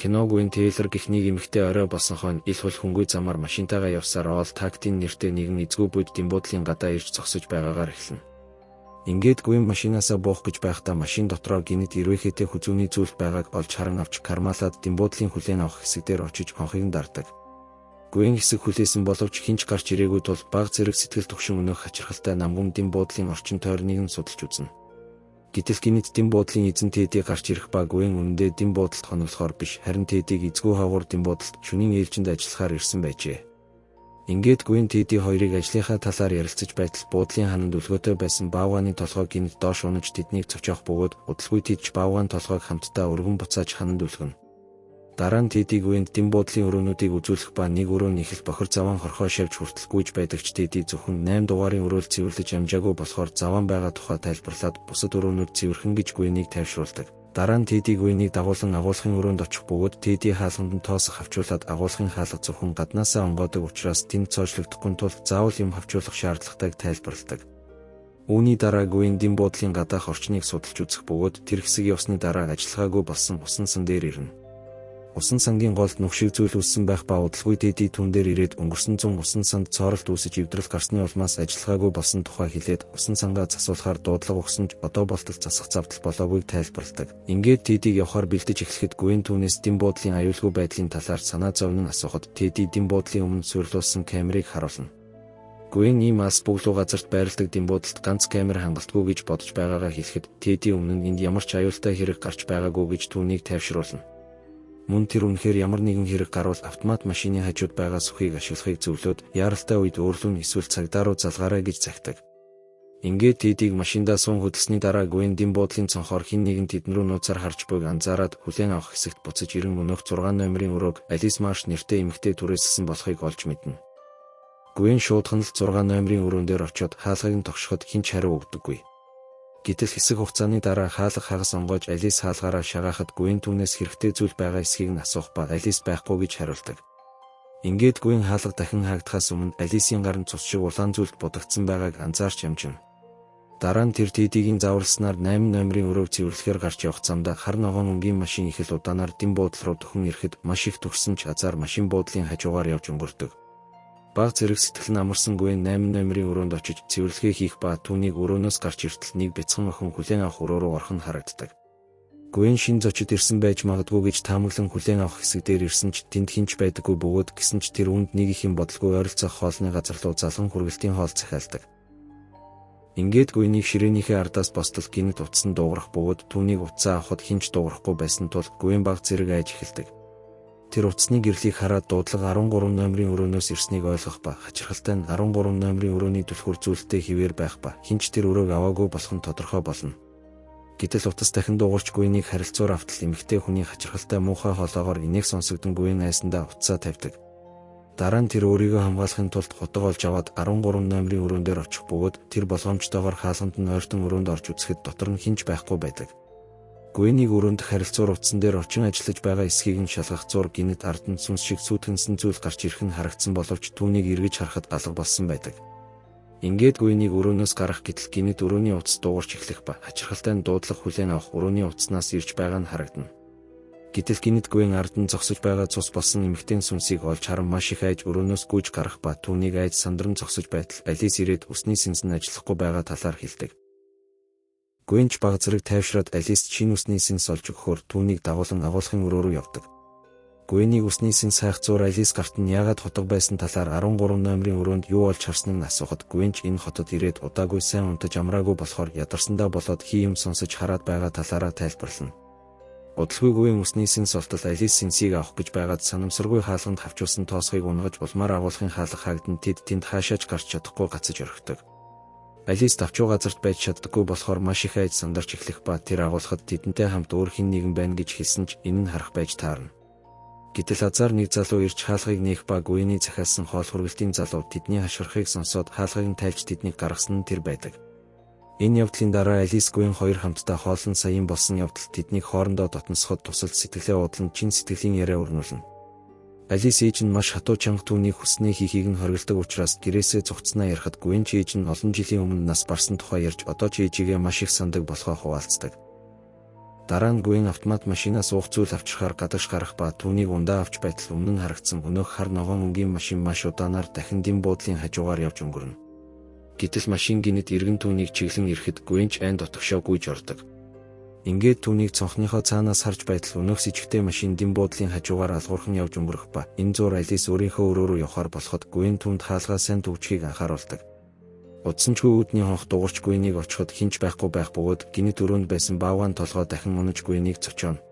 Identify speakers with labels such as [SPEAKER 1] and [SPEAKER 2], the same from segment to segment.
[SPEAKER 1] Кино Гүн Тейлор гэх нэг эмэгтэй орой болсон хойно ил хул хүнгүй замаар машинтайгаа явсаар Оол тактийн нэртэй нэгэн эзгүй буйд дэмбуудлын гадаа ирж зогсож байгаагаар эхэлнэ. Ингээд Гүн машинаасаа буух гэж байхдаа машин дотроо гинэт ирвэхээтэй хүзүүний зүйл байгааг олж харан авч кармалаад дэмбуудлын хүлээн авах хэсэг дээр очиж хонхыг нь дардаг. Гүн хэсэг хүлээсэн боловч хинч гарч ирээгүй тул баг зэрэг сэтгэл түгшин өнөөх хачирхалтай намгум дэмбуудлын орчин тойрныг нь судалж үзнэ. Гэтэл гинэт дэм буудлын эзэн Тэди гарч ирэх ба Гүн үнэндээ дэм буудалд хоноглохоор биш харин Тэдийг эзгүй хаагур дэм буудалд шөнийн ээлжинд ажиллахаар ирсэн байжээ. Ингээд Гүн Тэди хоёрыг ажлынхаа талаар ярилцаж байтал буудлын хананд өлгөөтэй байсан баавгааны толгой гинэт доош унаж тэднийг цочоох бөгөөд удалгүй тэд ч баавгааны толгойг хамтдаа өргөн буцааж хананд өлгөнө. Дараа нь Тэди Гүнд дэм буудлын өрөөнүүдийг үзүүлэх ба нэг өрөө нь их л бохир заваан хорхоо шавж хүртэл гүйж байдаг ч Тэди зөвхөн 8 дугаарын өрөөл цэвэрлэж амжаагүй болохоор заваан байгаа тухай тайлбарлаад бусад өрөөнүүд цэвэрхэн гэж Гүнийг тайвшруулдаг. Дараа нь Тэди Гүнийг дагуулan агуулгын өрөөнд очих бөгөөд Тэди хаалганд нь тоосох хавчуулаад агуулгын хаалга зөвхөн гаднаасаа онгоодог учраас тэнд цоожлогдохгүй тул заавал юм хавчуулах шаардлагатайг тайлбарладаг. Үүний дараа Гүн дэм буудлын гадаах орчныг судалж үзэх бөгөөд тэр хэсэг явсны дараа ажиллагаагүй болсон усан сан дээр ирнэ. Усан сангийн голд нүх шиг зүйл үүссэн байх ба удалгүй Тэди түн дээр ирээд өнгөрсөн зун усан санд цооролт үүсэж эвдрэл гарсны улмаас ажиллагаагүй болсон тухай хэлээд усан сангаа засуулахаар дуудлага өгсөн ч одоо болтол засах завдал болоогүйг тайлбарладаг. Ингээд Тэдийг явахаар бэлдэж эхлэхэд Гүн түүнээс дэм буудлын аюулгүй байдлын талаар санаа зовнон асуухад Тэди дэм буудлын өмнө суйрлуулсан камерыг харуулна. Гүн ийм алс бөглүү газарт байрладаг дэм буудалд ганц камер хангалтгүй гэж бодож байгаагаа хэлэхэд Тэди өмнө нь энд ямар ч аюултай хэрэг гарч байгаагүй гэж түүнийг тайвшруулна. Мөн тэр үнэхээр ямар нэгэн хэрэг гарвал автомат машины хажууд байгаа сүхийг ашиглахыг зөвлөөд яаралтай үед өөрлөн нь эсвэл цагдаа руу залгаарай гэж захидаг. Ингээд Тэдийг машиндаа суун хөдөлсөний дараа Гүн дэм буудлын цонхоор хэн нэгэн тэдэн рүү нууцаар харж буйг анзаараад хүлээн авах хэсэгт буцаж ирэн өнөөх 6 номерын өрөөг Алис Марш нэртэй эмэгтэй түрээсэлсэн болохыг олж мэднэ. Гүн шуудхан л 6 номерын өрөөн дээр очиод хаалгыг нь тогшоход хэн ч хариу өгдөггүй. Гэтэл хэсэг хугацааны дараа хаалга хагас онгойж Алис хаалгаараа шагаахад Гүн түүнээс хэрэгтэй зүйл байгаа эсхийг нь асуух ба Алис байхгүй гэж хариулдаг. Ингээд Гүн хаалга дахин хаагдахаас өмнө Алисийн гаранд цус шиг улаан зүйлд будагдсан байгааг анзаарч ямжина. Дараа нь тэр Тэдигийн зааварласнаар 8 номерын өрөөг цэвэрлэхээр гарч явах замдаа хар ногоон өнгийн машин их л удаанаар дэм буудлын руу дөхөн ирэхэд маш их түгшсэн ч азар машин буудлын хажуугаар явж өнгөрдөг. Баг зэрэг сэтгэл нь амарсан Гүн 8 номерын өрөөнд очиж цэвэрлэгээ хийх ба түүнийг өрөөнөөс гарч иртэл нэг бяцхан охин хүлээн авах өрөө рүү орох нь харагддаг. Гүн шин зочид ирсэн байж магадгүй гэж таамаглан хүлээн авах хэсэг дээр ирсэн ч тэнд хэн ч байдаггүй бөгөөд гэсэн ч тэр үүнд нэг их юм бодлого ойролцоох хоолны газар руу залган хүргэлтийн хоол захиалдаг. Ингээд Гүнийг ширээнийхээ ардаас бостол гинэт утас нь дуугарах бөгөөд түүнийг утсаа авахад хэн ч дуугарахгүй байсан тул Гүн баг зэрэг айж эхэлдэг. Тэр утасны гэрлийг хараад дуудлага 13 номерын өрөөнөөс ирснийг ойлгох ба хачирхалтай нь 13 номерын өрөөний түлхүүр зүйлтэй хിവэр байх ба хэн ч тэр өрөөг аваагүй болох нь тодорхой болно. Гэтэл утас дахин дуугарч Гүнийг харилцуур автал эмэгтэй хүний хачирхалтай муухай хоолоогоор инээх сонсогдсон Гүн айсандаа утсаа тавьдаг. Дараа нь тэр өөрийгөө хамгаалахын тулд хутга олж аваад 13 номерын өрөөн дээр очих бөгөөд тэр болгоомжтойгоор хаалганд нь ойртон өрөөнд орж үзэхэд дотор нь хэн ч байхгүй байдаг. Гүнийг өрөөнд харилцуур утсан дээр очин ажиллаж байгаа эсхийг нь шалгах зур гинэт ард нь сүнс шиг сүйтгэнсэн зүйл гарч ирэх нь харагдсан боловч түүнийг эргэж харахад алга болсон байдаг. Ингээд Гүнийг өрөөнөөс гарах гэтэл гинэт өрөөний утас дуугарч эхлэх ба хачирхалтай нь дуудлага хүлээн авах өрөөний утаснаас ирж байгаа нь харагдана. Гэтэл гинэт Гүн ард нь зогсож байгаа цус болсон эмэгтэйн сүнсийг олж харан маш их айж өрөөнөөс гүйж гарах ба түүнийг айж сандран зогсож байтал Алис ирээд үсний сэнс нь ажиллахгүй байгаа талаар хэлдэг. Гүн ч баг зэрэг тайвшраад Алис шинэ үсний сэнс олж өгөхөөр түүнийг дагуулan агуулгын өрөө рүү явдаг. Гүнийг үсний сэнс хайх зуур Алис гарт нь яагаад хутга байсан талаар 13 номерын өрөөнд юу олж харсныг нь асуухад Гүн ч энэ хотод ирээд удаагүй сайн унтаж амраагүй болохоор ядарсандаа болоод хий юм сонсож хараад байгаа талаараа тайлбарлана. Удалгүй Гүн үсний сэнс олтол Алис сэнсийг авах гэж байгаад санамсаргүй хаалганд хавчуулсан тоосхыг унгаж улмаар агуулгын хаалга хаагдан тэд тэнд хаашаач гарч чадахгүй гацаж орхидог. Алис давчуу газарт байж чаддаггүй болохоор маш их айж сандарч эхлэх ба тэр агуулхад тэдэнтэй хамт өөр хэн нэгэн байна гэж хэлсэн ч энэ нь харах байж таарна. Гэтэл азар нэг залуу ирж хаалгыг нээх ба Гүний захиалсан хоол хүргэлтийн залуу тэдний хашгирахыг сонсоод хаалгыг нь тайлж тэднийг гаргасан нь тэр байдаг. Энэ явдлын дараа Алис Гүн хоёр хамтдаа хоолн саяын болсон явдал тэднийг хоорондоо дотносоход тусалж сэтгэлээ уудлан чин сэтгэлийн яриа өрнүүлнэ. Алис ээж нь маш хатуу чанга түүнийг хүснээ хийхийг нь хориглодог учраас гэрээсээ зугтснаа ярихад Гүн ч ээж нь олон жилийн өмнө нас барсан тухай ярьж одоо ч ээжигээ маш их сандаг болохоо хуваалцдаг. Дараа нь Гүн автомат машинаас уух зүйл авчрахаар гадагш гарах ба түүнийг ундаа авч байтал өмнө нь харагдсан өнөөх хар ногоон өнгийн машин маш удаанаар дахин дим буудлын хажуугаар явж өнгөрнө. Гэтэл машин гинэт эргэн түүнийг чиглэн ирэхэд Гүн ч айн дотгошоо гүйж ордог. Ингээд түүнийг цонхныхоо цаанаас харж байтал өнөөх сэжигтэй машин дим буудлын хажуугаар алгуурхан явж өнгөрөх ба энэ зуур Алис өөрийнхөө өрөө рүү явахаар болоход Гүн түүнд хаалгаа сайн түгжихийг анхааруулдаг. Удсанчгүй үүдний хонх дуурч Гүнийг очиход хинч байхгүй байх бөгөөд гинэт өрөөнд байсан баавгайн толгой дахин унаж Гүнийг цочооно.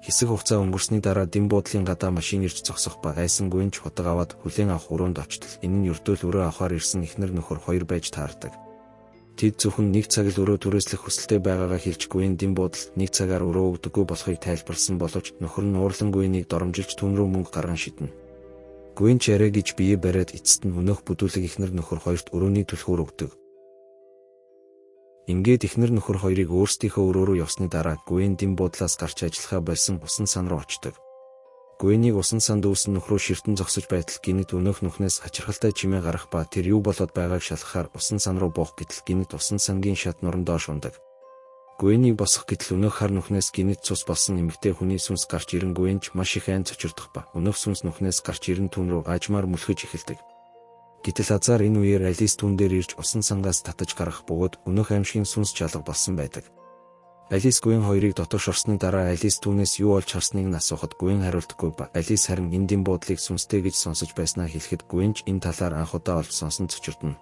[SPEAKER 1] Хэсэг хугацаа өнгөрсний дараа дим буудлын гадаа машин ирж зогсох ба айсан Гүн ч хутга аваад хүлээн авах өрөөнд очтол энэ нь ердөөл өрөө авахаар ирсэн эхнэр нөхөр хоёр байж таардаг. Тэд зөвхөн нэг цаг л өрөө түрээслэх хүсэлтэй байгаагаа хэлж Гүн дим буудалд нэг цагаар өрөө өгдөггүй болохыг тайлбарласан боловч нөхөр нь уурлан Гүнийг доромжилж түүн рүү мөнгө гарган шиднэ. Гүн ч арай гэж бие бариад эцэст нь өнөөх бүдүүлэг эхнэр нөхөр хоёрт өрөөний түлхүүр өгдөг. Ингээд эхнэр нөхөр хоёрыг өөрсдийнхөө өрөө рүү явсны дараа Гүн дим буудлаас гарч ажиллахаа болсон усан сан руу очдог. Гүнийг усан санд үүсэн нөхрөө ширтэн зогсож байтал гинэт өнөөх нүхнээс хачирхалтай чимээ гарах ба тэр юу болоод байгааг шалгахаар усан сан руу буух гэтэл гинэт усан сангийн шат нуран доош ундаг. Гүнийг босох гэтэл өнөөх хар нүхнээс гинэт цус болсон эмэгтэй хүний сүнс гарч ирэн Гүн ч маш их айн цочирдох ба өнөөх сүнс нүхнээс гарч ирэн түүн рүү аажмаар мөлхөж эхэлдэг. Гэтэл азар энэ үеэр Алис түүн дээр ирж усан сангаас татаж гаргах бөгөөд өнөөх аймшгийн сүнс чалга болсон байдаг. Алис Гүн хоёрыг дотоош орсны дараа Алис түүнээс юу олж харсныг нь асуухад Гүн хариулдаггүй ба Алис харин энэ дим буудлыг сүнстэй гэж сонсож байснаа хэлэхэд Гүн ч энэ талаар анх удаа олж сонсон цочирдно.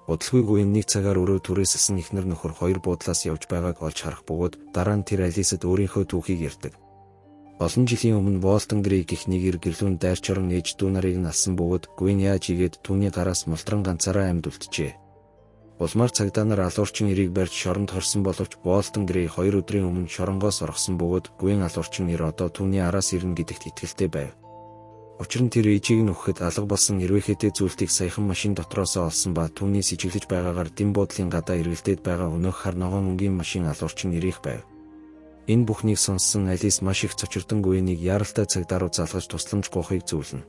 [SPEAKER 1] Удалгүй Гүн нэг цагаар өрөө түрээсэлсэн эхнэр нөхөр хоёр буудлаас явж байгааг олж харах бөгөөд дараа нь тэр Алисад өөрийнхөө түүхийг ярьдаг. Олон жилийн өмнө Волтон Грей гэх нэг эр гэрлүүн дайрч орон ээж дүү нарыг нь алсан бөгөөд Гүн яаж игээд түүний гараас мултран ганцаараа амьд үлджээ. Улмаар цагдаа нар алуурчин эрийг барьж шоронд хорсон боловч Волтон Грей 2 өдрийн өмнө шоронгоос оргосон бөгөөд Гүн алуурчин эр одоо түүний араас ирнэ гэдэгт итгэлтэй байв. Учир нь тэр ээжийг нь өгөхөд алга болсон эрвээхээтэй зүйлтийг саяхан машин дотроосоо олсон ба түүний сэжиглэж байгаагаар дим буудлын гадаа эргэлдээд байгаа өнөөх хар ногоон өнгийн машин алуурчин ирээх байв. Энэ бүхнийг сонссон Алис маш их цочирдон Гүнийг яаралтай цагдаа руу залгаж тусламж гуйхыг зөвлөнө.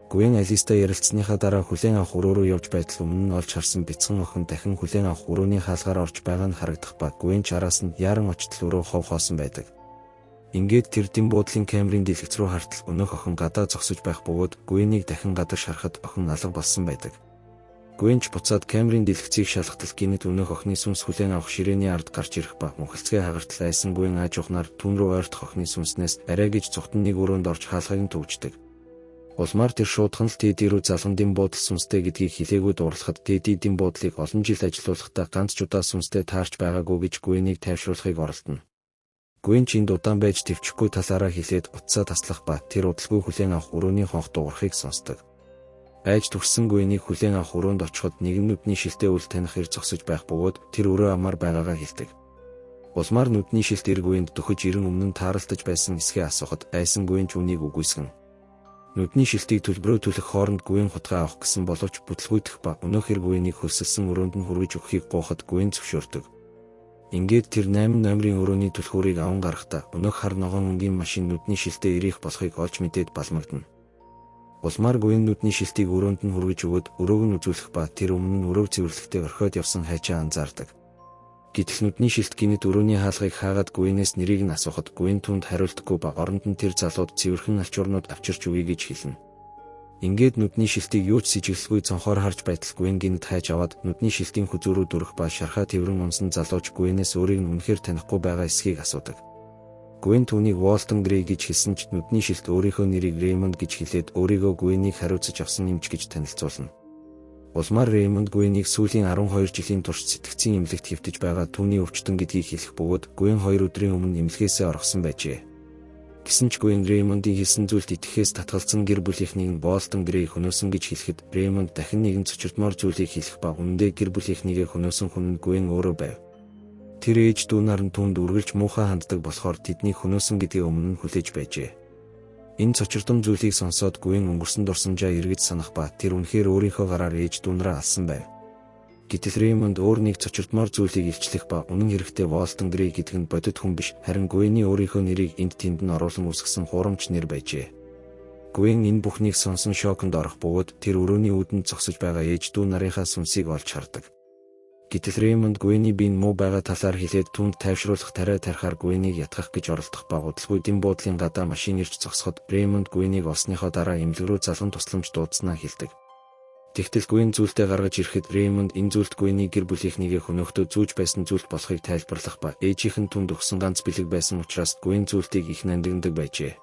[SPEAKER 1] Гүн Алистай ярилцсныхаа дараа хүлээн авах өрөө рүү явж байтал өмнө нь олж харсан бяцхан охин дахин хүлээн авах өрөөний хаалгаар орж байгаа нь харагдах ба Гүн ч араас нь яаран очтол өрөө хов хоосон байдаг. Ингээд тэр дим буудлын камерын дэлгэц рүү хартал өнөөх охин гадаа зогсож байх бөгөөд Гүнийг дахин гадагш харахад охин алга болсон байдаг. Гүн ч буцаад камерын дэлгэцийг шалгатал гинэт өнөөх охины сүнс хүлээн авах ширээний ард гарч ирэх ба мөнхөлцгөө хагартал айсан Гүн ааж ухнаар түүн рүү ойртох охины сүнснээс арай гэж цухтан нэг өрөөнд орж хаалгыг нь түгждэг. Улмаар тэр шуудхан л Тэди рүү залган дим буудал сүнстэй гэдгийг хэлээгүй дуурлахад Тэди дим буудлыг олон жил ажилуулахдаа ганц ч удаа сүнстэй таарч байгаагүй гэж Гүнийг тайвшруулахыг оролдоно. Гүн ч энд удаан байж төвчөхгүй талаараа хэлээд утсаа таслах ба тэр удалгүй хүлээн авах өрөөний хонх дуугарахыг сонсдог. Айж түгшсэн Гүнийг хүлээн авах өрөөнд очиход нэгэн нүдний шилтэй үл таних эр зогсож байх бөгөөд тэр өрөө амаар байгаагаа хэлдэг. Улмаар нүдний шилт эр Гүнд дөхөж ирэн өмнө нь тааралдаж байсан эсхээ асуухад айсан Гүн ч үнийг үгүйсгэн. Нүдний шилтийг төлбөрөө төлөх хооронд Гүн хутгаа авах гэсэн боловч бүтлгүйдэх ба өнөөх эр Гүнийг хөлсөлсөн өрөөнд нь хүргэж өгөхийг гуйхад Гүн зөвшөөрдөг. Ингээд тэр 8 номерын өрөөний түлхүүрийг аван гарахдаа өнөөх хар ногоон өнгийн машин нүдний шилтээ ирээх болохыг олж мэдээд балмагдана. Улмаар Гүн нүдний шилтийг өрөөнд нь хүргэж өгөөд өрөөг нь үзүүлэх ба тэр өмнө нь өрөөг цэвэрлэхдээ орхиод явсан хайчаа анзаардаг. Гэтэл нүдний шилт гинэт өрөөний хаалгыг хаагаад Гүнээс нэрийг нь асуухад Гүн түүнд хариулдаггүй ба оронд нь тэр залууд цэвэрхэн алчуурнууд авчирч өгье гэж хэлнэ. Ингээд нүдний шилтийг юу ч сэжиглэхгүй цонхоор харж байтал Гүн гинэт хайж аваад нүдний шилтийн хүзүү рүү дүрх ба шархаа тэрвэн унсан залууч Гүнээс өөрийг нь үнэхээр танихгүй байгаа эсхийг асуудаг. Гүн түүнийг Волтон Грей гэж хэлсэн ч нүдний шилт өөрийнхөө нэрийг Реймонд гэж хэлээд өөрийгөө Гүнийг хариуцаж авсан юмч гэж танилцуулна. Улмаар Реймонд Гүнийг сүүлийн 12 жилийн турш сэтгцийн эмнэлэгт хэвтэж байгаа түүний өвчтөн гэдгийг хэлэх бөгөөд Гүн 2 өдрийн өмнө эмнэлгээсээ оргосон байжээ. Гэсэн ч Гүн Реймондын хэлсэн зүйлд итгэхээс татгалзсан гэр бүлийнхнийг нь Болтон Грей хөнөөсөн гэж хэлэхэд Реймонд дахин нэгэн цочирдмоор зүйлийг хэлэх ба үнэндээ гэр бүлийнхнийгээ хөнөөсөн хүн нь Гүн өөрөө байв. Тэр ээж дүү нар нь түүнд үргэлж муухай ханддаг болохоор тэднийг хөнөөсөн гэдгээ өмнө нь хүлээж байжээ. Энэ цочирдом зүйлийг сонсоод Гүн өнгөрсөн дурсамжаа эргэж санах ба тэр үнэхээр өөрийнхөө гараар ээж дүү нараа алсан байв. Гэтэл Реймонд өөр нэг цочирдмоор зүйлийг илчлэх ба үнэн хэрэгтээ Волтон Грей гэдэг нь бодит хүн биш харин Гүний өөрийнхөө нэрийг энд тэнд нь оруулан үүсгэсэн хуурамч нэр байжээ. Гүн энэ бүхнийг сонсон шоконд орох бөгөөд тэр өрөөний үүдэнд зогсож байгаа ээж дүү нарынхаа сүнсийг олж хардаг. Гэтэл Рэймонд Гвений бие нь муу байгаа талаар хэлээд түүнд тайвшруулах тариа тарихаар Гвенийг ятгах гэж оролдох ба удалгүй дэм буудлын гадаа машин ирж зогсоход Рэймонд Гвенийг олсныхоо дараа эмнэлэг рүү залган тусламж дуудсанаа хэлдэг. Тэгтэл Гвен зүйлдээ гаргаж ирэхэд Рэймонд энэ зүйлд Гвений гэр бүлийнхнийгээ хөнөхдөө зүүж байсан зүйлт болохыг тайлбарлах ба ээжийнх нь түнд өгсөн ганц бэлэг байсан учраас Гвен зүйлтийг их нандиндаг байжээ.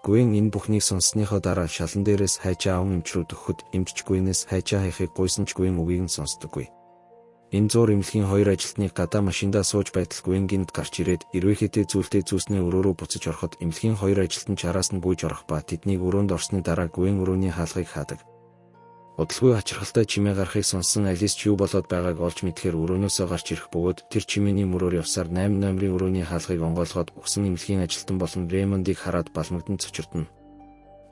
[SPEAKER 1] Гвен энэ бүхнийг сонссныхоо дараа шалан дээрээс хайчаа аван эмч рүү дөхөхөд эмч Гвенээс хайчаа хайхыг гуйсан ч Гвен үгийг нь сонсдоггүй. Энэ зуур эмнэлгийн хоёр ажилтныг гадаа машиндаа сууж байтал Гвен гинт гарч ирээд эрвээхээтэй зүйлтэй зүүснээ өрөө рүү буцаж ороход эмнэлгийн хоёр ажилтан ч араас нь гүйж орох ба тэднийг өрөөнд орсны дараа Гвен өрөөний хаалгыг хаадаг. Удалгүй хачирхалтай чимээ гарахыг сонссон Алис ч юу болоод байгааг олж мэдэхээр өрөөнөөсөө гарч ирэх бөгөөд тэр чимээний мөрөөр явсаар 8 номерын өрөөний хаалгыг онгойлгоод үхсэн эмнэлгийн ажилтан болон Рэймондыг хараад балмагдан цочирдоно.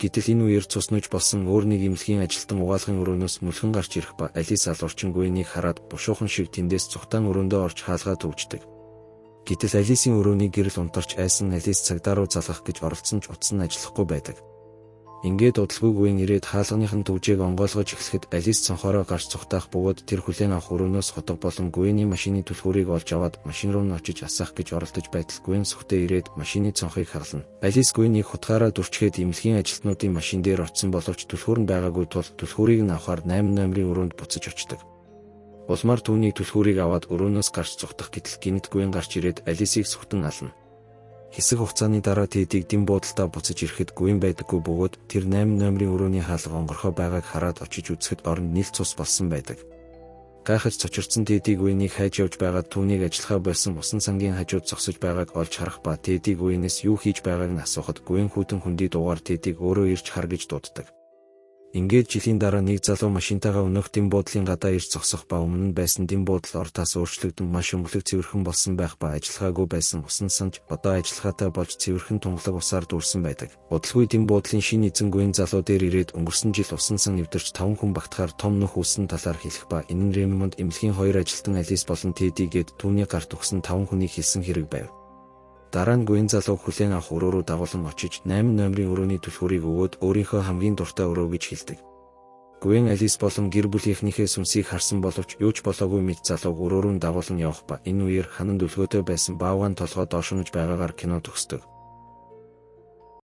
[SPEAKER 1] Гэтэл энэ үеэр цус нүж болсон өөр нэг эмнэлгийн ажилтан угаалгын өрөөнөөс мөлхөн гарч ирэх ба Алис алуурчин Гвенийг хараад бушуухан шиг тэндээс цухтаан өрөөндөө орж хаалгаа төвждөг. Гэтэл Алисын өрөөний гэрэл унтарч айсан Алис цагдаа руу залгах гэж оролдсон ч утас нь ажиллахгүй байдаг. Ингээд удалгүй Гвен ирээд хаалганых нь төвжээг онгойлгож эхлэхэд Алис цонхоороо гарч цухтаах бөгөөд тэр хүлээн авах өрөөнөөс хотго болон Гвений машины түлхүүрийг олж аваад машин руу нь очиж асаах гэж оролдож байтал Гвен сүхтээ ирээд машины цонхыг хаглана. Алис Гвенийг хутгаараа дүрчгээд эмнэлгийн ажилтнуудын машин дээр очсон боловч түлхүүр нь байгаагүй тул түлхүүрийг нь авахар 8 номерын өрөөнд буцаж очдог. Улмаар түүнийг түлхүүрийг аваад өрөөнөөс гарч цухтах гэтэл гинэт Гвен гарч ирээд Алисыг сүхтэн ална. Хэсэг хугацааны дараа Тедиг дэм буудалдаа буцаж ирэхэд Гвен байдаггүй бөгөөд тэр 8 номерын өрөөний хаалга онгорхой байгааг хараад очиж үзэхэд оронд нил цус болсон байдаг. Гайхаж цочирдсан Теди Гвенийг хайж явж байгаад түүнийг ажиллахаа болсон усан сангийн хажууд зогсож байгааг олж харах ба Теди Гвенээс юу хийж байгааг нь асуухад Гвен хүйтэн хүндий дуугаар Тедиг өөрөө ирж хар гэж дууддаг. Ингээд жилийн дараа нэг залуу машинтайгаа өнөөх дэм буудлын гадаа ирж зогсох ба өмнө нь байсан дэм буудал ортаас өөрчлөгдөн маш өнгөлөг цэвэрхэн болсон байх ба ажиллагаагүй байсан усан санч одоо ажиллагаатай болж цэвэрхэн тунгалаг усаар дүүрсэн байдаг. Удалгүй дэм буудлын шинэ эзэн Гвен залуу дээр ирээд өнгөрсөн жил усан сан эвдэрч 5 хүн багтахаар том нүх үүссэн талаар хэлэх ба энэ нь Рэймонд эмнэлгийн хоёр ажилтан Алис болон Теди гээд түүний гарт өгсөн 5 хүнийг хэлсэн хэрэг байв. Дараа нь Гвен залууг хүлээн авах өрөө рүү дагуулan очиж 8 номерын өрөөний түлхүүрийг өгөөд өөрийнхөө хамгийн дуртай өрөө гэж хэлдэг. Гвен Алис болон гэр бүлийнхнийхээ сүнсийг харсан боловч юу ч болоогүй мэт залууг өрөө рүү дагуулan явах ба энэ үеэр хананд өлгөөтэй байсан баавгайн толгой доош унаж байгаагаар кино төгсдөг.